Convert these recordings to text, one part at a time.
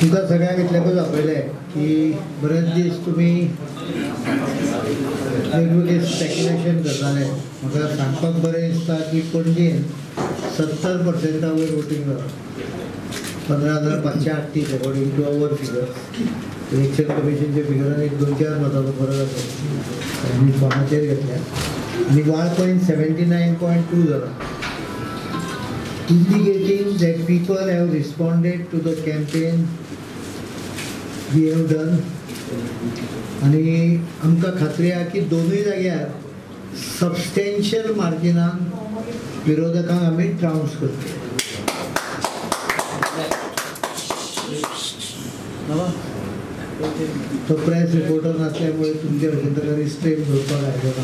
तुमकां सगळ्यांक इतल्याकूच आपयलें की बरेच दीस तुमी वेगवेगळे स्पेक्युलेशन करताले. म्हाका सांगपाक बरें दिसता की पणजेन 70% वयर वोटींग जालां, 15,538 according to our figures. Election कमिशनच्या फिगरान एक 2-4 मतांचो फरक आसा, आमी फोनाचेर घेतल्या. आनी वाळपयन 79.2 जाला, indicating that people have responded to the campaign we have done. आनी आमकां खात्री आहा की दोनूय जाग्यार सबस्टेन्शियल मार्जिनान विरोधकांक आमी ट्राउन्स करतले. तो प्रेस रिपोर्टर नासल्यामुळे तुमच्या भशेन ताका रिस्ट्रेन दवरपाक आयलो ना,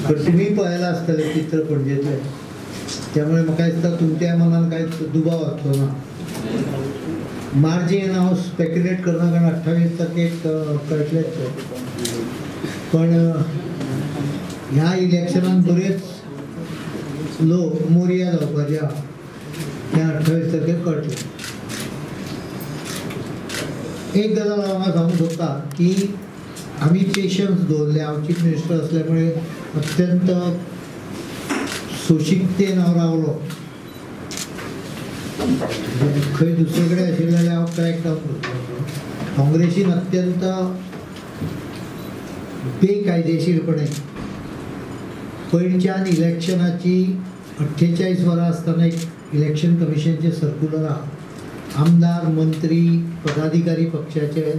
पण तुमी पळयलां आसतलें चित्र पणजेंतलें, त्यामुळे म्हाका दिसता तुमच्या मनान कांयच दुबाव आसचो ना. मार्जीन हांव स्पेक्युलेट करना कारण 28 तारखेक कळटलेंच, पण ह्या इलेक्शनान बरेच लोक मोरया जावपाचे आहा, तें 28 तारखेक कळटलें. एक गजाल हांव हांगा सांगूंक सोदता की आमी पेशन्स दवरले. हांव चीफ मिनिस्टर असल्यामुळे अत्यंत सोशिकतेन हांव रावलो. खंय दुसरे कडेन आशिल्लें जाल्यार हांव क्रॅक डावन करतलो. काँग्रेसीन अत्यंत बेकायदेशीरपणे पयलींच्यान इलेक्शनाची 48 वरां आसतना एक इलेक्शन कमिशनचें सर्कुलर आहा, आमदार मंत्री पदाधिकारी पक्षाचे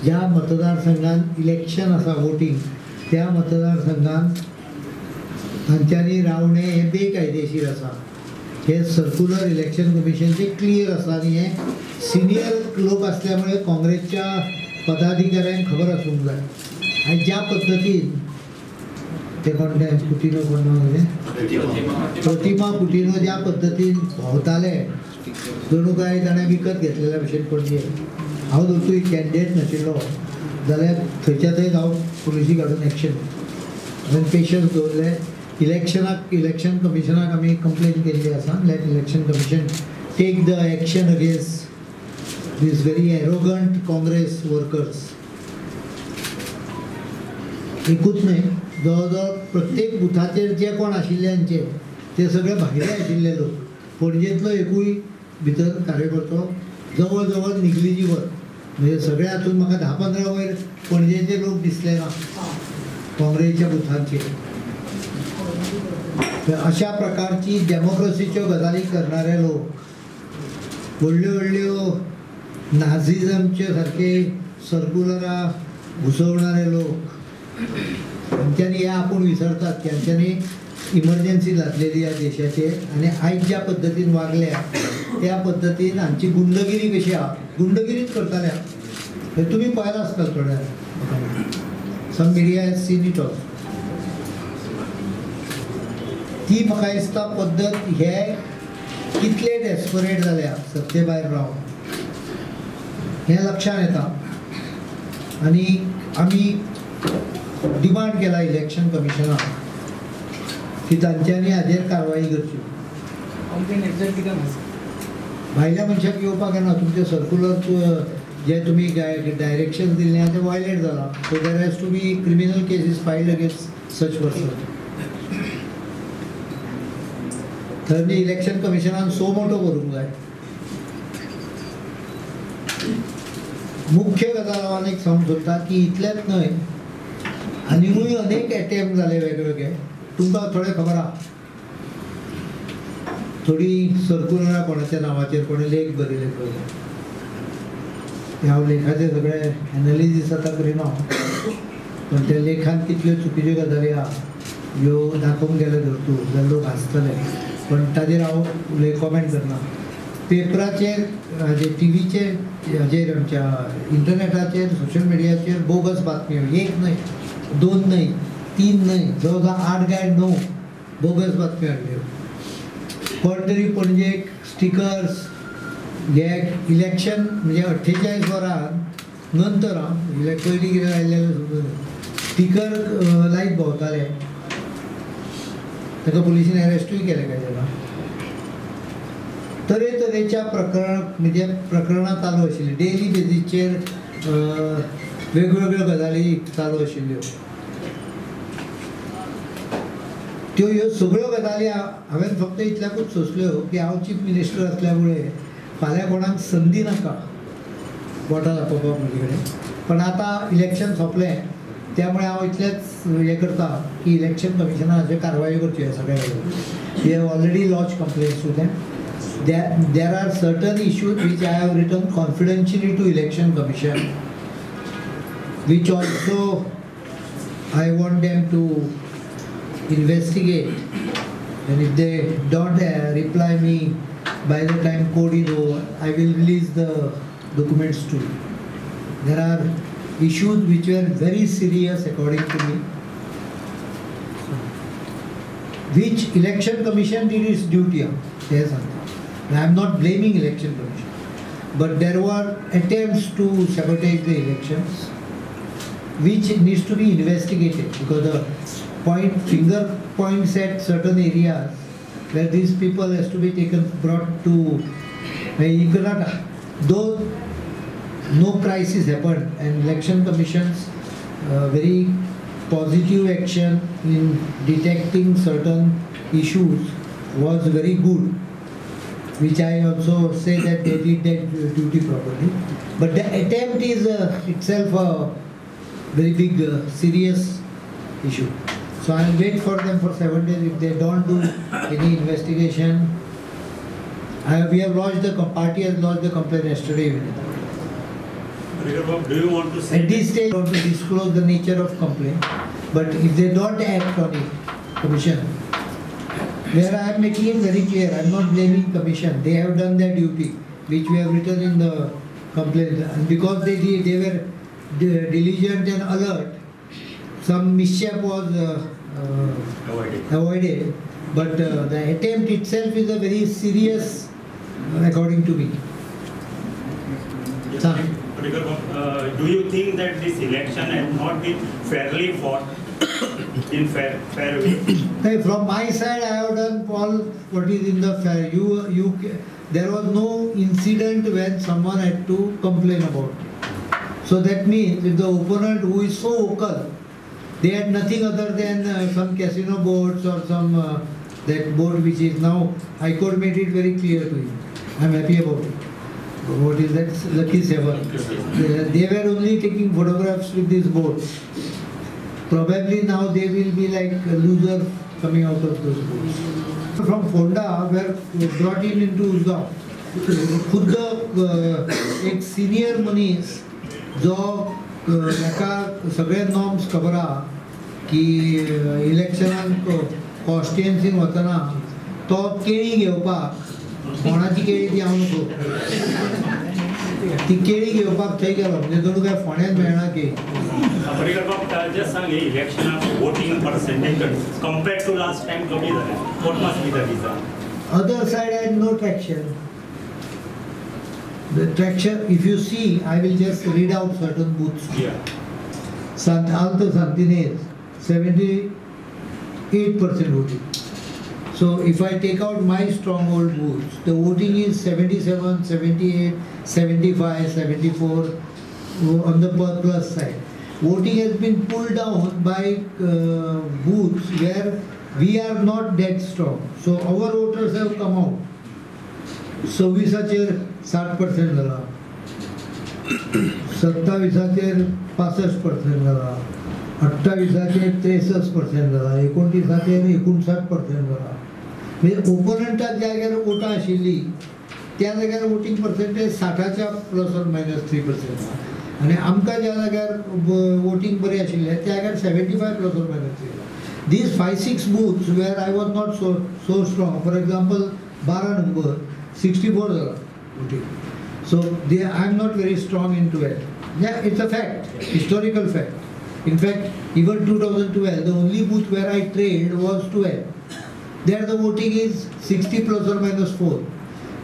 ज्या मतदारसंघान इलेक्शन आसा वोटींग त्या मतदारसंघान तांच्यांनी रावणें हें बेकायदेशीर आसा. हे सर्कुलर इलेक्शन कमिशनचें क्लियर आसा आनी हें सिनियर लोक आसल्यामुळे काँग्रेसच्या पदाधिकाऱ्यांक खबर आसूंक जाय. आनी ज्या पद्दतीन ते कोण ते कुटिनो कोण प्रतिमा कुटिनो ज्या पद्दतीन भोंवताले जणू काय ताणें विकत घेतलेल्या भशेन पणजे. हांव जर तूं कॅन्डिडेट नाशिल्लो जाल्यार थंयच्या थंय हांव पुलिसी काडून एक्शन. हांवें पेशन्स दवरले. इलेक्शनाक इलेक्शन कमिशनाक आमी कंप्लेन केल्ली आसा, let election commission take the action against this very arrogant Congress workers. एकूच न्हय, जवळ जवळ प्रत्येक बुथाचेर जे कोण आशिल्ले आमचे ते सगळे भायले आशिल्ले लोक, पणजेंतलो एकूय भितर कार्यकर्तो जवळ जवळ निग्लिजिबल. म्हणजे सगळे हातून म्हाका 10-15 वयर पणजेचे लोक दिसले ना काँग्रेसच्या बुथांचेर. अशा प्रकारची डेमोक्रेसीच्यो गजाली करणारे लोक, व्हडल्यो व्हडल्यो नाझिजमचे सारके सर्कुलरां घुसवणारे लोक, तांच्यांनी हे आपूण विसरतात की तांच्यांनी इमर्जन्सी घातलेली ह्या देशाचेर आनी आयज ज्या पद्दतीन वागल्या त्या पद्दतीन हांची गुंडगिरी कशी आहा, गुंडगिरीच करताले. हे तुमी पळयलां आसतलें थोड्या लोकांनी, some media has seen it also. ती म्हाका दिसता पद्दत हे कितले डेस्परेट जाल्या सत्ते भायर रावन हें लक्षांत येता. आनी आमी डिमांड केला इलेक्शन कमिशनाक की तांच्यांनी हाजेर कारवाई करची. भायल्या मनशाक येवपाक येना, तुमचें सर्कुलर जे तुमी डायरेक्शन दिल्लें आहा तें वायलेट जालां, so there has to be criminal cases filed against such person. थंय इलेक्शन कमिशनान सो मोटो करूंक जाय. मुख्य गजाल हांव आनीक सांगूंक सोदता की इतलेंच न्हय, आनिकूय अनेक एटेम्प्ट जाले वेगवेगळे. तुमकां थोडें खबर आहा, थोडी सर्कुलरां कोणाच्या नांवाचेर कोणें लेख बरयले पळय, ह्या लेखाचें सगळें एनालिसीस आतां करिना, पण त्या लेखान कितल्यो चुकीच्यो गजाली आहा ह्यो दाखोवंक गेले धर तूं जाल्यार लोक हांसतले, पण ताजेर हांव उलय कॉमेंट करना. पेपराचेर, हाजेर टिवीचेर, हाजेर आमच्या इंटरनेटाचेर, सोशल मिडियाचेर बोगस बातम्यो, एक न्हय, 2 न्हय, 3 न्हय, जवळ जवळ 8 काय 9 बोगस बातम्यो हाडल्यो. कोण तरी पणजेक स्टिकर्स हे इलेक्शन म्हणजे 48 वरां नंतर आं, पयलीं कितें आयिल्लें समजून स्टिकर लायत भोंवताले, ताका पुलिसीन अरेस्टूय केले काय जाणां. तरेतरेच्या प्रकरण म्हणजे प्रकरणां चालू आशिल्लीं, डेली बेजीसचेर वेगवेगळ्यो गजाली चालू आशिल्ल्यो. त्यो ह्यो सगळ्यो गजाली हांवें फक्त इतल्याकूच सोंसल्यो की हांव चीफ मिनिस्टर असल्या मुळे फाल्यां कोणाक संदी नाका बोटां दाखोवपाक म्हजे कडेन. पण आतां इलेक्शन सोंपलें त्यामुळे हांव इतलेंच हें करता की इलेक्शन कमिशनान हाचेर कारवाय करची ह्या सगळ्या गजाली. We have already lodge complaints to them. There are certain issues which I have written confidentially to Election Commission, which also I want them to investigate, and if they don't reply me by the time code is over, I will release the documents to you. There are issues which were very serious according to me, which Election Commission did its duty on. Yes, I am not blaming Election Commission, but there were attempts to sabotage the elections, which needs to be investigated, because the finger points at certain areas where these people has to be taken, brought to, you cannot, though no crisis happened, and Election Commission's very positive action in detecting certain issues was very good, which I also say that they did that duty properly. But the attempt is itself a very big serious issue. So I will wait for them for 7 days. If they don't do any investigation, we have lodged the party has lodged the complaint yesterday evening. Do you want to say at this stage, I want to disclose the nature of complaint, but if they don't act on it, commission, where I am making it very clear, I am not blaming commission. They have done their duty, which we have written in the complaint, and because they were diligent and alert, some mischief was avoided. But the attempt itself is a very serious, according to me. Yes, do you think that this election has not been fairly fought in fair way? Hey, from my side, I have done all what is in the fair. There was no incident when someone had to complain about it. So that means if the opponent who is so vocal, they had nothing other than some casino boards or some that board which is now High Court made it very clear to him. I am happy about it. What is that? Lucky Seven. They were only taking photographs with these boards. Probably now they will be like a loser coming out of those boards. From Fonda were brought in into Usgaon. खुद्द एक senior मनीस जो ताका सगळे norms खबर आहा की इलेक्शनाक कॉन्स्टिट्युएन्सीन वतना तो केळी घेवपाक, कोणाची केळी ती हांव नको, ती केळी घेवपाक थंय गेलो, म्हणजे जणू काय फोंड्यान मेळना केळी. जस्ट सांग, इलेक्शनाक voting percentage compared to last time कमी जालें, what must be the reason? Other side had no traction. The traction, if you see, I will just read out certain booths. Yeah. Alto Santinez, 78% voting. So if I take out my stronghold booths, the voting is 77, 78, 75, 74 on the plus side. Voting has been pulled down by booths where we are not that strong. So our voters have come out. 26 60% जाला, 27 65% जाला, 28 63% जाला, 29 59% जाला. म्हणजे ओपोनंटाक ज्या जाग्यार वोटां आशिल्ली त्या जाग्यार वोटींग पर्सेंटेज 60च्या प्लस ऑर मायनस 3% आनी आमकां ज्या जाग्यार वोटींग बरें आशिल्लें त्या जाग्यार 75 plus or minus 3. These 5-6 booths where I was not so strong, for example 12 number 64 जाला voting. So I am not very strong in 12. Yeah, it's a fact, historical fact. In fact, even 2012, the only booth where I trailed was 12. There the voting is 60 plus or minus 4,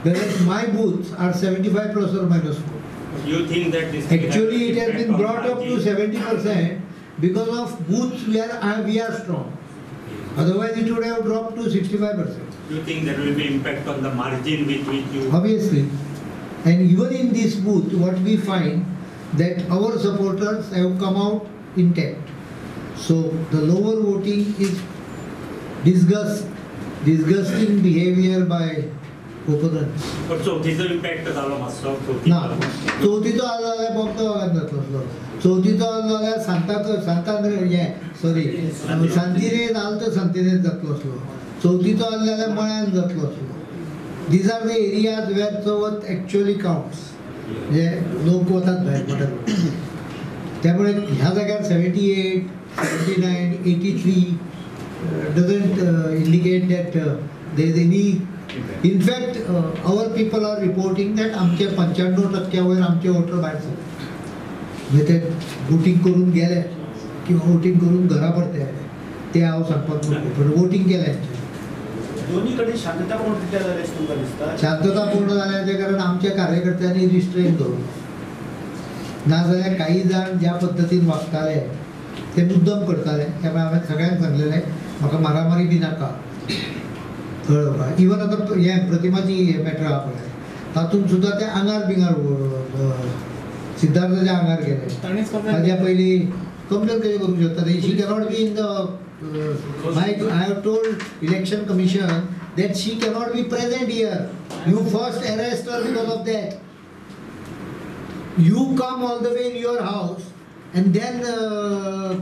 whereas my booths are 75 plus or minus 4. You think that this actually it has been brought up to 70% because of booths where we are strong. Otherwise it would have dropped to 65%. Do you think there will be impact on the margin with which you... Obviously. And even in this booth, what we find that our supporters have come out intact. So the lower voting is disgusting behavior by opponents. But चवथीचो impact जालो मातसो? ना, चवथीचो आसलो जाल्यार बोगदो वागान जातलो आसलो. चवथीचो आसलो जाल्यार सांतिनेज आल्त सांतिनेज जातलो आसलो. चवथीचो आसलो जाल्यार मळ्यान जातलो आसलो. These are the areas where Chavath actually counts. म्हणजे लोक वतात भायर मोठ्या. त्यामुळे ह्या जाग्यार 78, 79, 83 doesn't indicate that there is any. In fact, our people are reporting that आमचे 95% वयर आमचे वोटर भायर सरले. म्हणजे ते वोटींग करून गेले किंवा वोटींग करून घरा परते आयले ते हांव सांगपाक नको, पण वोटींग केलें आमचें. दोन्ही कडेन शांततापूर्ण रित्या जालें अशें तुमकां दिसता? शांततापूर्ण जाल्याचें कारण आमच्या कार्यकर्त्यांनी रिस्ट्रेन दवरलो. नाजाल्यार काही जाण ज्या पद्दतीन वागताले ते मुद्दम करताले. त्यामुळे हांवें सगळ्यांक सांगलेलें म्हाका मारामारी बी नाका, कळ्ळें तुका. इवन आतां हें प्रतिमाची हें मॅटर आहा पळय, तातूंत सुद्दां ते आंगार बिंगार सिद्धार्थाच्या आंगार गेले. ताज्या पयलीं कंप्लेन कशें करूंक शकता? She cannot be in the I have told election commission that she cannot be present here. You first arrest her because of that. You come all the way in your house and then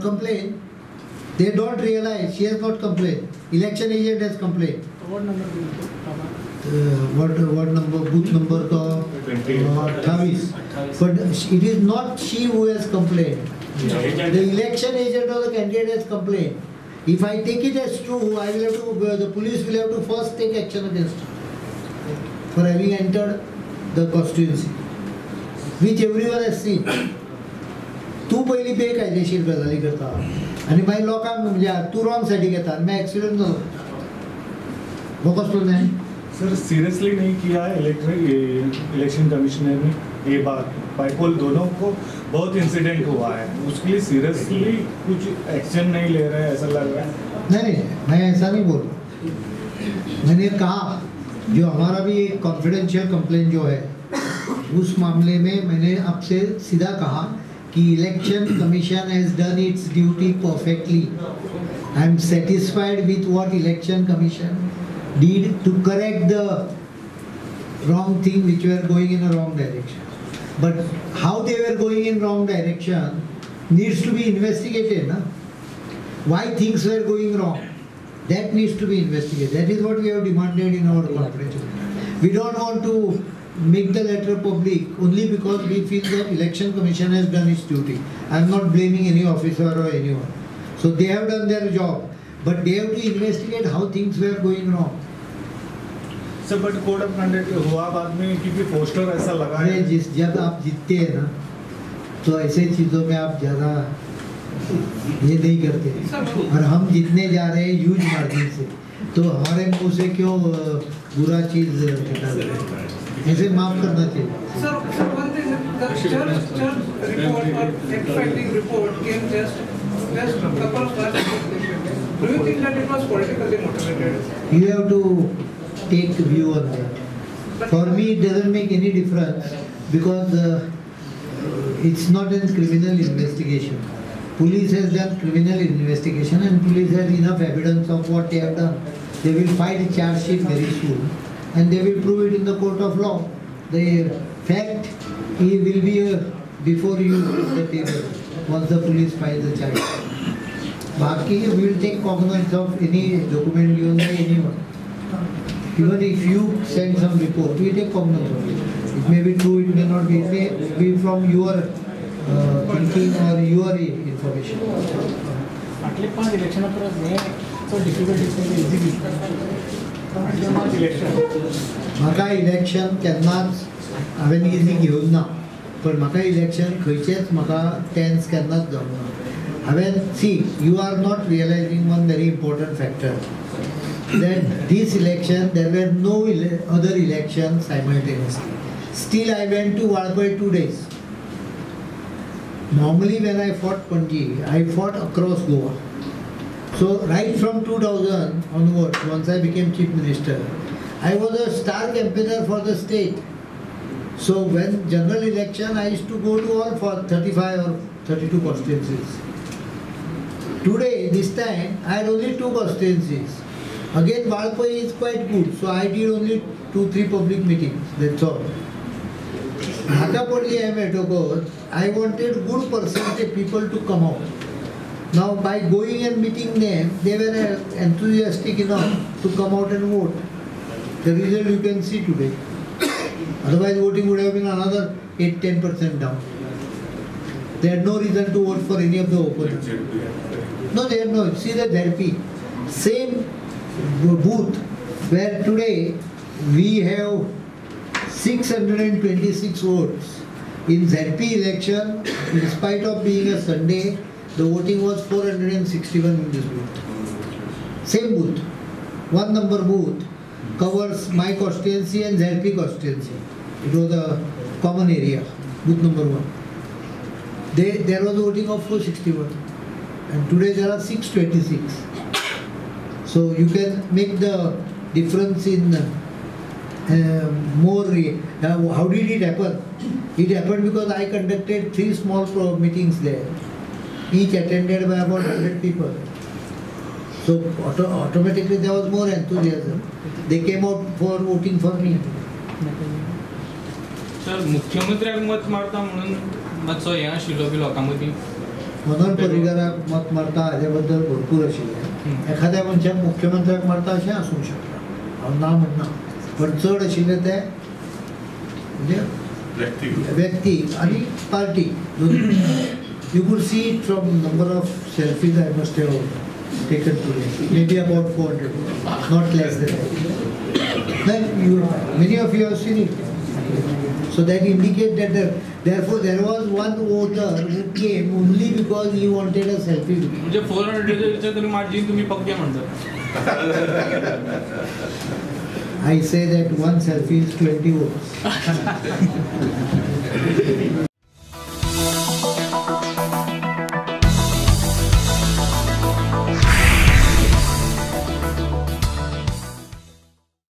complain. They don't realize she has not complained. Election agent has complained. What number? What number? Booth number to 28. But it is not she who has complained. The election agent or the candidate has complained. If I take it as true, I will have to. The police will have to first take action against her for having entered the constituency, which everyone has seen. तूं पयलीं बेकायदेशीर गजाली करता आनी मागीर लोकांक म्हणजे तूं रॉंग सायडीक येता आनी मागीर एक्सिडंट जालो. हो कसलो न्याय? सर सीरियसली नहीं किया है इलेक्शन कमिश्नर ने ये बात. बाईपोल दोनों को बहुत इंसिडेंट हुआ है, उसके लिए सीरियसली कुछ एक्शन नहीं ले रहे हैं ऐसा लग रहा है. नहीं नहीं, मैं ऐसा नहीं बोल रहा. मैंने कहा जो हमारा भी एक कॉन्फिडेंशियल कंप्लेन जो है उस मामले में मैंने आपसे सीधा कहा कि election commission has done its duty perfectly. I am satisfied with what election commission did to correct the wrong thing which were going in a wrong direction. But how they were going in wrong direction needs to be investigated, na? Why things were going wrong, that needs to be investigated. That is what we have demanded in our conference. We don't want to make the letter public only because we feel that election commission has done its duty. I am not blaming any officer or anyone. So they have done their job, but they have to investigate how things were going wrong. Sir, but code of conduct हुआ बाद में क्योंकि poster ऐसा लगा है. जिस जब आप जीतते हैं ना तो ऐसे चीज़ों में आप ज़्यादा ये नहीं करते, और हम जीतने जा रहे हैं ह्यूज मार्जिन से, तो हमारे मुंह से क्यों बुरा चीज़ निकाल रहे हैं? ऐसे माफ करना चाहिए. Sir, one thing, the church report or fact-finding report came just couple of hours before election. Do you think that it was politically motivated? You have to take view on that. For me, it doesn't make any difference because it's not a criminal investigation. Police has done criminal investigation and police has enough evidence of what they have done. They will file a charge sheet very soon and they will prove it in the court of law. The fact will be before you at the table once the police files the charge. Baki, we will take cognizance of any document given by anyone. Even if you send some report, we take cognizance of it. It may be true, it may not be. It may be from your thinking or your information. फाटले 5 इलेक्शना परस हें चड difficult दिसता easy दिसता. फाटले 5 election म्हाका election केन्नाच हांवें इजी घेवन ना, पण म्हाका इलेक्शन खंयचेंच म्हाका टेन्स केन्नाच जावंक ना. हांवें see you are not realising one very important factor that this election there were no other election simultaneously. Still I went to Valpoi 2 days. Normally when I fought Panaji, I fought across Goa. So right from 2000 onwards, once I became chief minister, I was a star campaigner for the state. So when general election, I used to go to all for 35 or 32 constituencies. Today, this time, I had only 2 constituencies. Again, Valpoi is quite good, so I did only 2-3 public meetings, that's all. म्हाका पडली हें मेळटकच I wanted good percentage people to come out. Now by going and meeting them, they were enthusiastic enough to come out and vote. The result you can see today. Otherwise voting would have been another 8-10% down. They had no reason to vote for any of the opponents. No, they had no. See the ZP. Same booth where today we have 626 votes. In ZP election, in spite of being a Sunday, the voting was 461 in this booth. Same booth, one number booth covers my constituency and ZP constituency. It was a common area, booth number 1. There was voting of 461 and today there are 626. So you can make the difference in more. How did it happen? It happened because I conducted 3 small meetings there, each attended by about 100 people. So automatically there was more enthusiasm. They came out for voting for me. Sir, मुख्यमंत्र्याक मत मारता म्हणून मातसो हें आशिल्लो बी लोकां मदीं? मनोहर पर्रीकाराक मत मारता हाजे बद्दल भरपूर आशिल्लें. एखाद्या मनशाक मुख्यमंत्र्याक मारता अशें आसूंक शकता, हांव ना म्हणना, पण चड आशिल्लें ते म्हणजे व्यक्ती आनी party. You could see it from number of selfies I must have taken today, maybe about 400, not less than that. Then you, many of you have seen it. So that indicates that therefore there was one voter who came only because he wanted a selfie with me. म्हणजे 400 तरी margin तुम्ही पक्के म्हणता. I say that one selfie is 20 votes.